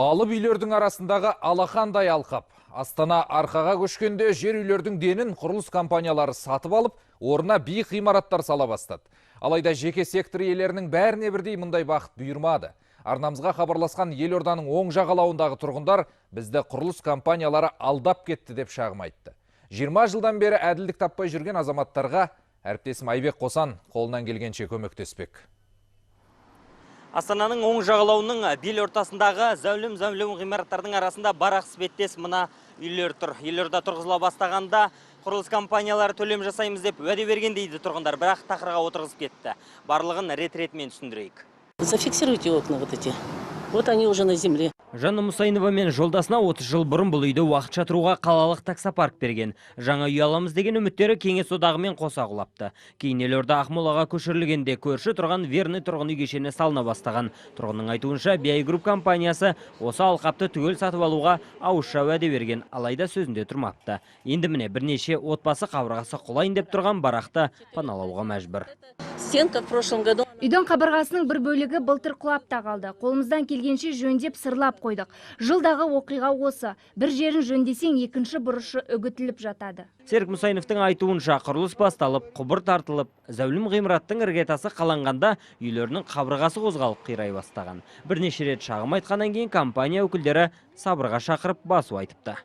Алып үйлердің арасындағы алақандай алқап. Астана арқаға көшкенде жер үйлердің денін құрылыс компаниялары сатып алып, орнына биік ғимараттар сала бастады. Алайда жеке сектор иелерінің бәріне бірдей мұндай бақыт бұйырмады. Арнамызға хабарласқан елорданың оң жағалауындағы тұрғындар бізді құрылыс компаниялары алдап кетті деп шағым айтты. 20 жылдан бері әділдік таппай жүрген азаматтарға әріптесім Айбек Қосан қолынан келгенше көмектеспек. Астананың оң жағалауының бел ортасындағы зәулім-зәулім ғимараттардың арасында барақ іспеттес мына үйлер тұр. Елорда тұрғызыла бастағанда құрылыс компаниялары төлем жасаймыз деп уәде берген дейді тұрғындар, бірақ тақырға отырғызып кетті. Барлығын рет-ретімен түсіндірейік. Зафиксируйте окна вот эти. Вот они уже на земле. Жанна Мұсайынова мен жолдасына 30 жыл бұрын бұл үйді уақытша тұруға қалалық таксопарк берген. Жаңа үй аламыз деген үміттері Кеңес одағымен қоса құлапты. Кейін елорда Ақмолаға көшірілгенде көрші тұрған Верный тұрғын үй кешені салына бастаған. Тұрғынның айтуынша, BI Group компаниясы осы алқапты түгел сатып алуға ауызша уәде берген, алайда сөзінде тұрмапты. Енді міне, бірнеше отбасы қабырғасы құлайын деп тұрған барақты паналауға мәжбүр. Стенка в прошлом году. Үйдің қабырғасының бір бөлігі былтыр құлап та қалды. Қолымыздан келгенше жөндеп, сырлап қойдық. Жылдағы оқиға осы. Бір жерін жөндесең, екінші бұрышы үгітіліп жатады. Серік Мұсайыновтың айтуынша, құрылыс басталып, құбыр тартылып, зәулім ғимараттың іргетасы қаланғанда үйлерінің қабырғасы қозғалып, қирай бастаған. Бірнеше рет шағым айтқаннан кейін компания өкілдері сабырға шақырып, басу айтыпты.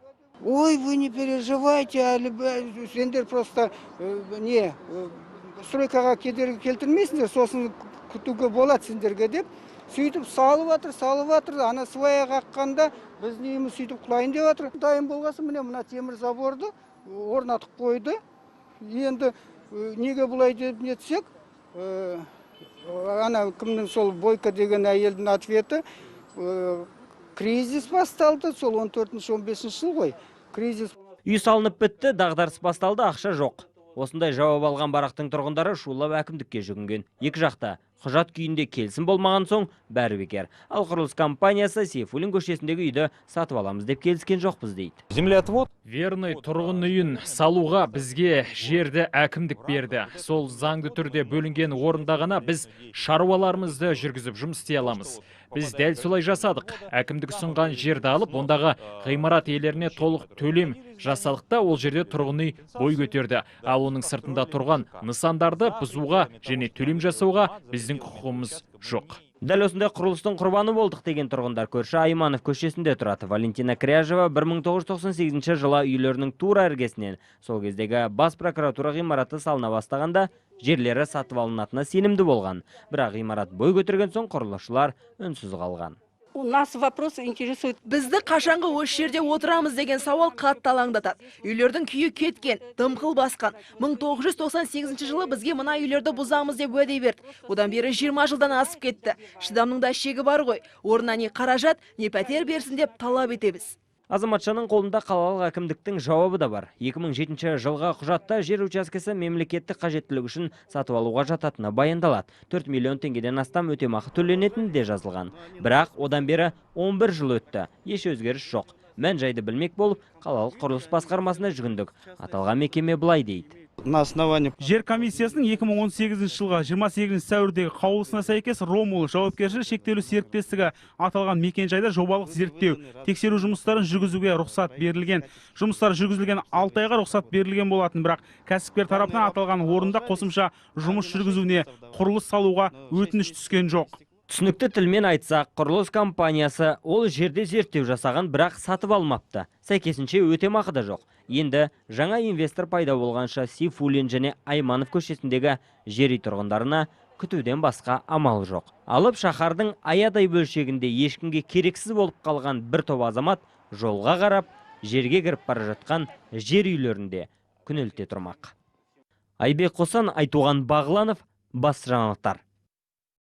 Ой, вы не переживайте, әлі сендер просто не стройкаға кедергі келтірмейсіңдер, сосын күтуге болады сендерге деп, сөйтіп салып жатыр, салып жатыр. Ана свая қаққанда біздің үйіміз сөйтіп құлайын деп жатыр. Дайын болғасын, міне, мына темір заборды орнатып қойды. Енді неге бұлай деп нетсек, ана кімнің, сол Бойко деген әйелдің ответі: кризис басталды, сол 14-, 15-жыл ғой, кризис. Үй салынып бітті, дағдарыс басталды, ақша жоқ. Осындай жауап алған барақтың тұрғындары шулап әкімдікке жүгінген. Екі жақта құжат күйінде келісім болмаған соң, бәрі бекер. Ал құрылыс компаниясы Сейфуллин көшесіндегі үйді сатып аламыз деп келіскен жоқпыз дейді. Землеотвод. Верный тұрғын үйін салуға бізге жерді әкімдік берді. Сол заңды түрде бөлінген орында ғана біз шаруаларымызды жүргізіп, жұмыс істей аламыз. Біз дәл солай жасадық. Әкімдік ұсынған жерді алып, ондағы ғимарат иелеріне толық төлем жасадық та, ол жерде тұрғын үй бой көтерді. Ал оның сыртында тұрған нысандарды бұзуға және төлем жасауға біздің құқығымыз жоқ. Дәл осындай құрылыстың құрбаны болдық деген тұрғындар көрші Айманов көшесінде тұрады. Валентина Кряжева 1998 жылы үйлерінің тура іргесінен сол кездегі бас прокуратура ғимараты салына бастағанда жерлері сатып алынатынына сенімді болған. Бірақ ғимарат бой көтерген соң құрылысшылар үнсіз қалған. У нас вопрос интересует. Бізді қашанғы осы жерде отырамыз деген сауал қатты алаңдатады. Үйлердің күйі кеткен, дымқыл басқан. 1998 жылы бізге мына үйлерді бұзамыз деп уәде берді. Одан бері 20 жылдан асып кетті. Шыдамның да шегі бар ғой. Орнына не қаражат, не пәтер берсін деп талап етеміз. Азаматшаның қолында қалалық әкімдіктің жауабы да бар. 2007 жылғы құжатта жер учаскесі мемлекеттік қажеттілік үшін сатып алуға жататыны баяндалады. 4 миллион теңгеден астам өтемақы төленетіні де жазылған. Бірақ одан бері 11 жыл өтті. Еш өзгеріс жоқ. Мән жайды білмек болып, қалалық құрылыс басқармасына жүгіндік. Аталған мекеме былай дейді. На основании Жер комиссиясының 2018 жылғы 28 сәуірдегі қаулысына сәйкес, Ромул жауапкершілігі шектеулі серіктестігі аталған мекенжайда жобалық зерттеу, тексеру жұмыстарын жүргізуге рұқсат берілген. Жұмыстар жүргізілген 6 айға рұқсат берілген болатын, бірақ кәсіпкер тарапынан аталған орында қосымша жұмыс жүргізуіне, құрылыс салуға өтініш түскен жоқ. Түсінікті тілмен айтсақ, құрылыс компаниясы ол жерде зерттеу жасаған, бірақ сатып алмапты. Сәйкесінше, өтемақы да жоқ. Енді жаңа инвестор пайда болғанша Сейфуллин және Айманов көшесіндегі жер үй тұрғындарына күтуден басқа амал жоқ. Алып шаһардың аядай бөлшегінде ешкімге керексіз болып қалған бір топ азамат жолға қарап, жерге кіріп бара жатқан жер үйлерінде күнелте тұрмақ. Айбек Қосан, Айтуған Бағланов, бас жаңалықтар.